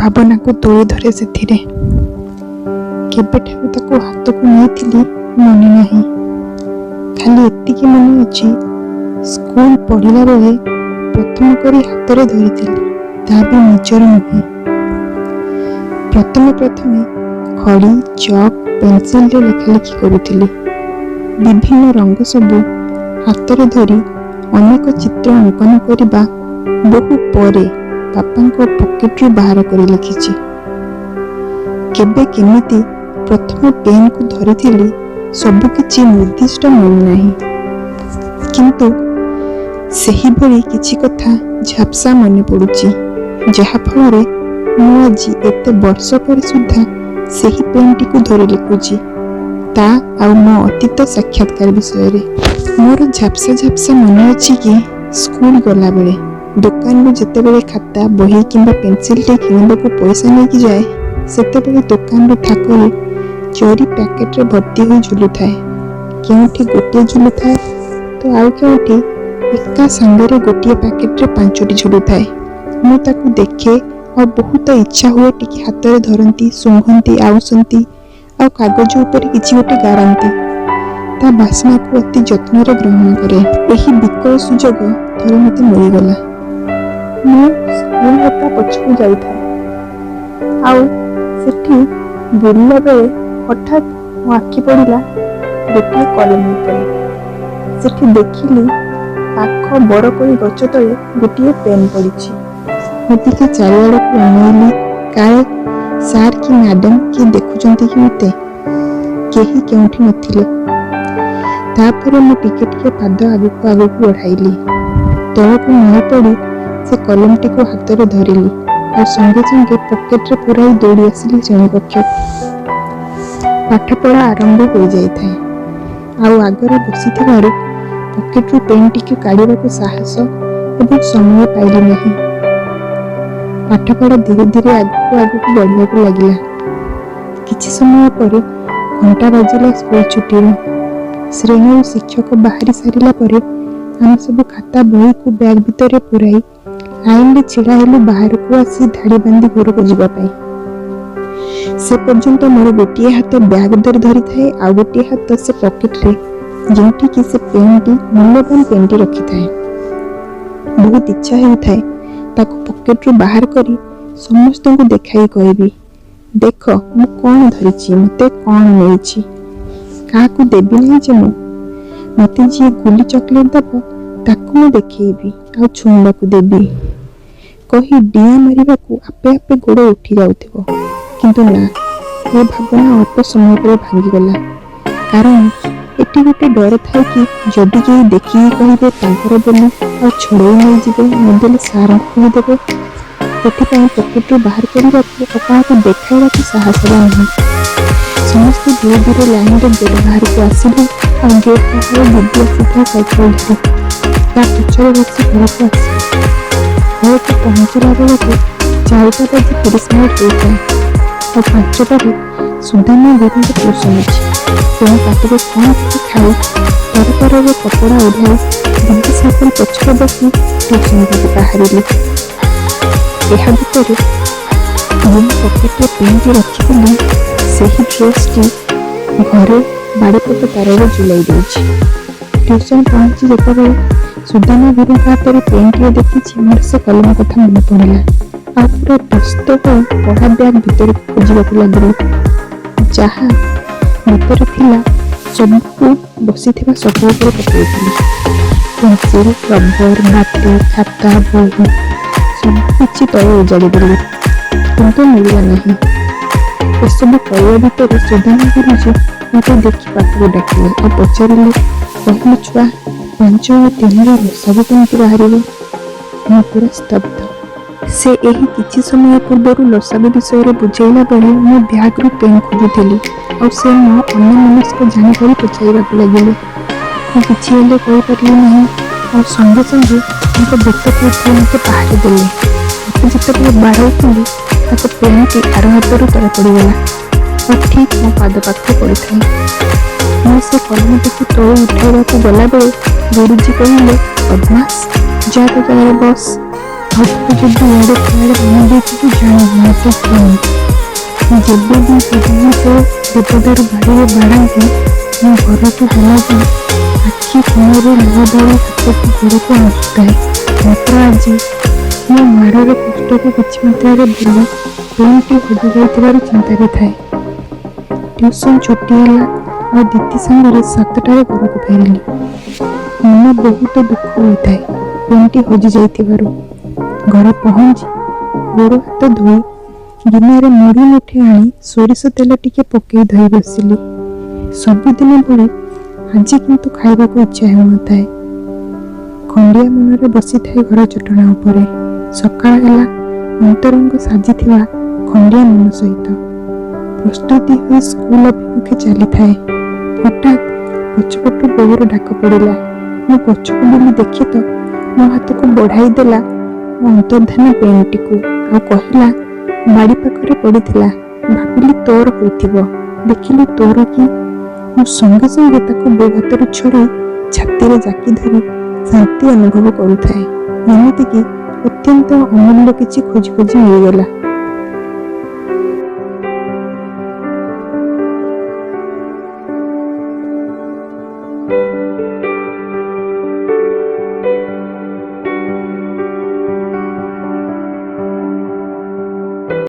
ଭାବନାକୁ ତୋଳି ଧରେ ସେଥିରେ। କେବେଠାରୁ ତାକୁ ହାତକୁ ନେଇଥିଲି ମନେ ନାହିଁ। ଖାଲି ଏତିକି ମନେ ଅଛି, ସ୍କୁଲ ପଢ଼ିଲା ବେଳେ ପ୍ରଥମ କରି ହାତରେ ଧରିଥିଲି, ତା ବି ନିଜର ନୁହେଁ। ପ୍ରଥମେ ପ୍ରଥମେ ଖଡ଼ି, ଚକ୍, ପେନସିଲରେ ଲେଖାଲେଖି କରୁଥିଲି। ବିଭିନ୍ନ ରଙ୍ଗ ସବୁ ହାତରେ ଧରି ଅନେକ ଚିତ୍ର ଅଙ୍କନ କରିବା ବହୁ ପରେ ବାପାଙ୍କ ପକେଟରୁ ବାହାର କରି ଲେଖିଛି। କେବେ କେମିତି ପ୍ରଥମ ପେନ୍କୁ ଧରିଥିଲି, ସବୁକିଛି ନିର୍ଦ୍ଦିଷ୍ଟ ମନେ ନାହିଁ। କିନ୍ତୁ ସେହିଭଳି କିଛି କଥା ଝାପ୍ସା ମନେ ପଡ଼ୁଛି, ଯାହା ଫଳରେ ମୁଁ ଆଜି ଏତେ ବର୍ଷ ପରେ ସୁଦ୍ଧା ସେହି ପେନ୍ଟିକୁ ଧରି ଲେଖୁଛି ତା ଆଉ ମୋ ଅତୀତ ସାକ୍ଷାତକାର ବିଷୟରେ। ମୋର ଝାପ୍ସା ଝାପ୍ସା ମନେ ଅଛି କି ସ୍କୁଲ ଗଲାବେଳେ ଦୋକାନରୁ ଯେତେବେଳେ ଖାତା, ବହି କିମ୍ବା ପେନସିଲଟେ କିଣିବାକୁ ପଇସା ନେଇକି ଯାଏ, ସେତେବେଳେ ଦୋକାନର ଥାକରେ ଜରି ପ୍ୟାକେଟରେ ଭର୍ତ୍ତି ହୋଇ ଝୁଲୁଥାଏ। କେଉଁଠି ଗୋଟିଏ ଝୁଲୁଥାଏ ତ ଆଉ କେଉଁଠି ଏକା ସାଙ୍ଗରେ ଗୋଟିଏ ପ୍ୟାକେଟରେ ପାଞ୍ଚଟି ଝୁଲୁଥାଏ। ମୁଁ ତାକୁ ଦେଖେ ଆଉ ବହୁତ ଇଚ୍ଛା ହୁଏ ଟିକେ ହାତରେ ଧରନ୍ତି, ଶୁଙ୍ଘନ୍ତି, ଆଉଁସନ୍ତି ଆଉ କାଗଜ ଉପରେ କିଛି ଗୋଟେ ଗାରାନ୍ତି। ତା ବାସ୍ନାକୁ ଅତି ଯତ୍ନରେ ଗ୍ରହଣ କରେ। ଏହି ବିକଳ ସୁଯୋଗ ଥରେ ମୋତେ ମିଳିଗଲା। ମୁଁ ସ୍କୁଲ ହତା ପଛକୁ ଯାଉଥାଏ ଆଉ ସେଠି ବୁଲିଲା ବେଳେ ହଠାତ୍ ମୋ ଆଖି ପଡ଼ିଲା ଗୋଟିଏ କଲମ ଉପରେ। ସେଠି ଦେଖିଲି ପାଖ ବରକୋଳି ଗଛ ତଳେ ଗୋଟିଏ ପେନ୍ ପଡ଼ିଛି। ମୁଁ ଟିକେ ଚାରିଆଡ଼କୁ ଅନେଇଲି, କାଳେ ସାର୍ କି ମ୍ୟାଡାମ କିଏ ଦେଖୁଛନ୍ତି କି ମୋତେ। କେହି କେଉଁଠି ନଥିଲେ। ତାପରେ ମୁଁ ଟିକେ ଟିକେ ପାଦ ଆଗକୁ ଆଗକୁ ବଢ଼ାଇଲି। ତଳକୁ ନଇଁ ପଡ଼ି ସେ କଲମଟିକୁ ହାତରେ ଧରିଲି ଆଉ ସଙ୍ଗେ ସଙ୍ଗେ ପକେଟରେ ପୁରାଇ ଦୌଡ଼ି ଆସିଲି ଶ୍ରେଣୀକକ୍ଷକୁ। ପାଠପଢ଼ା ଆରମ୍ଭ ହୋଇଯାଇଥାଏ ଆଉ ଆଗରେ ବସିଥିବାରୁ ପକେଟରୁ ପେନ୍ଟିକୁ କାଢ଼ିବାକୁ ସାହସ ଏବଂ ସମୟ ପାଇଲି ନାହିଁ। ପାଠପଢ଼ା ଧୀରେ ଧୀରେ ଆଗକୁ ଆଗକୁ ବଢ଼ିବାକୁ ଲାଗିଲା। କିଛି ସମୟ ପରେ ଘଣ୍ଟା ବାଜିଲା ସ୍କୁଲ ଛୁଟିର। ଶ୍ରେଣୀରୁ ଶିକ୍ଷକ ବାହାରି ସାରିଲା ପରେ ଆମେ ସବୁ ଖାତା ବହିକୁ ବ୍ୟାଗ ଭିତରେ ପୁରାଇ ଲାଇନରେ ଛିଡ଼ା ହେଲୁ ବାହାରକୁ ଆସି ଧାଡ଼ି ବାନ୍ଧି ଘରକୁ ଯିବା ପାଇଁ। ସେ ପର୍ଯ୍ୟନ୍ତ ମୋର ଗୋଟିଏ ହାତ ବ୍ୟାଗ ଧରି ଧରିଥାଏ, ଆଉ ଗୋଟିଏ ହାତ ସେ ପକେଟରେ, ଯେଉଁଠିକି ସେ ପେନ୍ଟି, ମୂଲ୍ୟବାନ ପେନ୍ଟି ରଖିଥାଏ। ବହୁତ ଇଚ୍ଛା ହେଉଥାଏ ତାକୁ ପକେଟରୁ ବାହାର କରି ସମସ୍ତଙ୍କୁ ଦେଖାଇ କହିବି, "ଦେଖ ମୁଁ କ'ଣ ଧରିଛି, ମୋତେ କ'ଣ ମିଳିଛି। କାହାକୁ ଦେବି ନାହିଁ ଯେ ମୁଁ। ମୋତେ ଯିଏ ଗୁଲି ଚକୋଲେଟ୍ ଦବ, ତାକୁ ମୁଁ ଦେଖେଇବି ଆଉ ଛୁଇଁବାକୁ ଦେବି" କହି ଡିଆଁ ମାରିବାକୁ ଆପେ ଆପେ ଗୋଡ଼ ଉଠି ଯାଉଥିବ। କିନ୍ତୁ ନା, ଏ ଭାବନା ଅଳ୍ପ ସମୟ ପରେ ଭାଙ୍ଗିଗଲା। କାରଣ ଏଠି ଗୋଟେ ଡର ଥାଏ କି ଯଦି କେହି ଦେଖିକି କହିବେ ତାଙ୍କର ବୋଲି ଆଉ ଛଡ଼େଇ ନେଇଯିବେ, ନଦେଲେ ସାରଙ୍କୁ କହିଦେବେ। ସେଥିପାଇଁ ପକେଟରୁ ବାହାର କରିବାକୁ ଆଉ କାହାକୁ ଦେଖାଇବାକୁ ସାହସ ହେଲା ନାହିଁ। ସମସ୍ତେ ଧୀରେ ଧୀରେ ଲାଇନରେ ଗେଟ୍ ବାହାରକୁ ଆସିଲେ ଆଉ ଗେଟ୍ ବାହାରେ ଦିଦି ଆସିଥାଏ ସାଇକେଲ ଧରି। ତା ପଛରେ ବସି ଘରକୁ ଆସିଲି। ଘରକୁ ପହଞ୍ଚିଲା ବେଳକୁ 4ଟା ବାଜି 30 ମିନିଟ୍ ହୋଇଥାଏ ଆଉ 5ଟାରେ ସୁଦାମା ଗୁରୁଙ୍କ ଟ୍ୟୁସନ୍ ଅଛି। ତେଣୁ ପାଟିରେ କ'ଣ ଟିକେ ଖାଇ, ତରତରରେ କପଡ଼ା ଓହ୍ଲାଇ ଦିଦି ସାଇକେଲ ପଛରେ ବସି ଟ୍ୟୁସନ୍ ବାହାରିଲି। ଏହା ଭିତରେ ଯେଉଁ ପକେଟରେ ପେନ୍ଟି ରଖିଥିଲି, ସେହି ଡ୍ରେସଟି ଘରେ ବାଡ଼ିପଟ ତାରରେ ଝୁଲାଇ ଦେଇଛି। ଟ୍ୟୁସନ୍ ପହଞ୍ଚି ଯେତେବେଳେ ସୁଦାମା ଗୁରୁଙ୍କ ହାତରେ ପେନ୍ଟିଏ ଦେଖିଛି, ମୋର ସେ କଲମ କଥା ମନେ ପଡ଼ିଲା ଆଉ ପୁରା ବ୍ୟସ୍ତ ହୋଇ ପଢ଼ା ବ୍ୟାଗ ଭିତରକୁ ଖୋଜିବାକୁ ଲାଗିଲି। ଯାହା ଭିତରେ ଥିଲା, ସବୁକୁ ବସିଥିବା ସୋଫା ଉପରେ ପକାଇଥିଲି। ପେନ୍ସିଲ, ରବର, ମାଟି, ଖାତା, ବହି ସବୁ କିଛି ତଳେ ଉଜାଡ଼ି ଦେଲି, କିନ୍ତୁ ମିଳିଲା ନାହିଁ। ଏସବୁ କରିବା ଭିତରେ ସୁଦାମା ଗୁରୁଜୀ ମୋତେ ଦେଖି ପାଖକୁ ଡାକିଲେ ଆଉ ପଚାରିଲେ, "କହିଲୁ ଛୁଆ, 5 ଓ 3ର ଲସାଗୁ କେମିତି ବାହାରିବ?" ମୁଁ ପୁରା ସ୍ତବ୍ଧ। ସେ ଏହି କିଛି ସମୟ ପୂର୍ବରୁ ଲସାଗୁ ବିଷୟରେ ବୁଝେଇଲା ବେଳେ ମୁଁ ବ୍ୟାଗରୁ ପେନ୍ ଖୋଜୁଥିଲି ଆଉ ସେ ମୋ ଅନ୍ୟମନସ୍କ ଜାଣିପାରି ପଚାରିବାକୁ ଲାଗିଲେ। ମୁଁ କିଛି ହେଲେ କହିପାରିଲି ନାହିଁ ଆଉ ସଙ୍ଗେ ସଙ୍ଗେ ତାଙ୍କ ବେତକୁ ଉଠାଇ ମୋତେ ପାହାରେ ଦେଲେ। ମୋତେ ଯେତେବେଳେ ବାଡ଼ଉଥିଲେ, ତାଙ୍କ ପେନ୍ଟି ଆର ହାତରୁ ତଳେ ପଡ଼ିଗଲା ଆଉ ଠିକ୍ ମୋ ପାଦ ପାଖରେ ପଡ଼ିଥାଏ। ମୁଁ ସେ କଲମଟିକୁ ତଳୁ ଉଠାଇବାକୁ ଗଲାବେଳେ ଗୁରୁଜୀ କହିଲେ, "ବଦମାସ, ଯା ତୋ ଜାଗାରେ ବସ।" ଆଉ ଥରେ ଯଦି ଇଆଡ଼େ ସିଆଡ଼େ ମନ ଦେଇଥିବୁ, ଜାଣିବୁ ମୋତେ କୁହନି। ଯେବେ ବି ଜେଜେମା ସେ ଦେବଦାରୁ ବାଡ଼ିରେ ବାଡ଼ାନ୍ତି, ମୁଁ ଘରକୁ ଗଲା ଯାଏଁ ଆଖି କୋଣରୁ ଲୁହ ଢାଳି ହାତକୁ ଗୋଡ଼କୁ ଆଉଁସୁଥାଏ। ମାତ୍ର ଆଜି ମୁଁ ମାଡ଼ର କଷ୍ଟକୁ କିଛି ମାତ୍ରାରେ ଭୁଲି ପେନ୍ଟି ହଜିଯାଇଥିବାରୁ ଚିନ୍ତାରେ ଥାଏ। ଟ୍ୟୁସନ୍ ଛୁଟି ହେଲା ଆଉ ଦିଦି ସାଙ୍ଗରେ 7ଟାରେ ଘରକୁ ଫେରିଲି। ମନ ବହୁତ ଦୁଃଖ ହୋଇଥାଏ ପେନ୍ଟି ହଜିଯାଇଥିବାରୁ। ଘରେ ପହଞ୍ଚି ଗୋଡ଼ ହାତ ଧୋଇ ଗିନାରେ ମୁଢ଼ି ମୁଠେ ଆଣି ସୋରିଷ ତେଲ ଟିକେ ପକେଇ ଧୋଇ ବସିଲି। ସବୁଦିନ ଭଳି ଆଜି କିନ୍ତୁ ଖାଇବାକୁ ଇଚ୍ଛା ହେଉନଥାଏ। ଖଣ୍ଡିଆ ମନରେ ବସିଥାଏ ଘର ଚଟଣା ଉପରେ। ସକାଳ ହେଲା ଅନ୍ତରଙ୍ଗ ସାଜିଥିବା ଖଣ୍ଡିଆ ମନ ସହିତ ପ୍ରସ୍ତୁତି ହୋଇ ସ୍କୁଲ ଅଭିମୁଖେ ଚାଲିଥାଏ। ହଠାତ୍ ପଛପଟୁ ବୋଉର ଡାକ ପଡ଼ିଲା। ମୁଁ ପଛକୁ ବୁଲି ଦେଖେ ତ ମୋ ହାତକୁ ବଢ଼ାଇ ଦେଲା ମୋ ଅନ୍ତର୍ଦ୍ଧାନ ପେନ୍ଟିକୁ ଆଉ କହିଲା, "ବାଡ଼ି ପାଖରେ ପଡ଼ିଥିଲା, ଭାବିଲି ତୋର ହୋଇଥିବ, ଦେଖିଲୁ ତୋର କି?" ମୁଁ ସଙ୍ଗେ ସଙ୍ଗେ ତାକୁ ବୋଉ ହାତରୁ ଛଡ଼େଇ ଛାତିରେ ଜାକି ଧରି ଶାନ୍ତି ଅନୁଭବ କରୁଥାଏ, ଯେମିତିକି ଅତ୍ୟନ୍ତ ଅମୂଲ୍ୟ କିଛି ଖୋଜି ଖୋଜି ମିଳିଗଲା।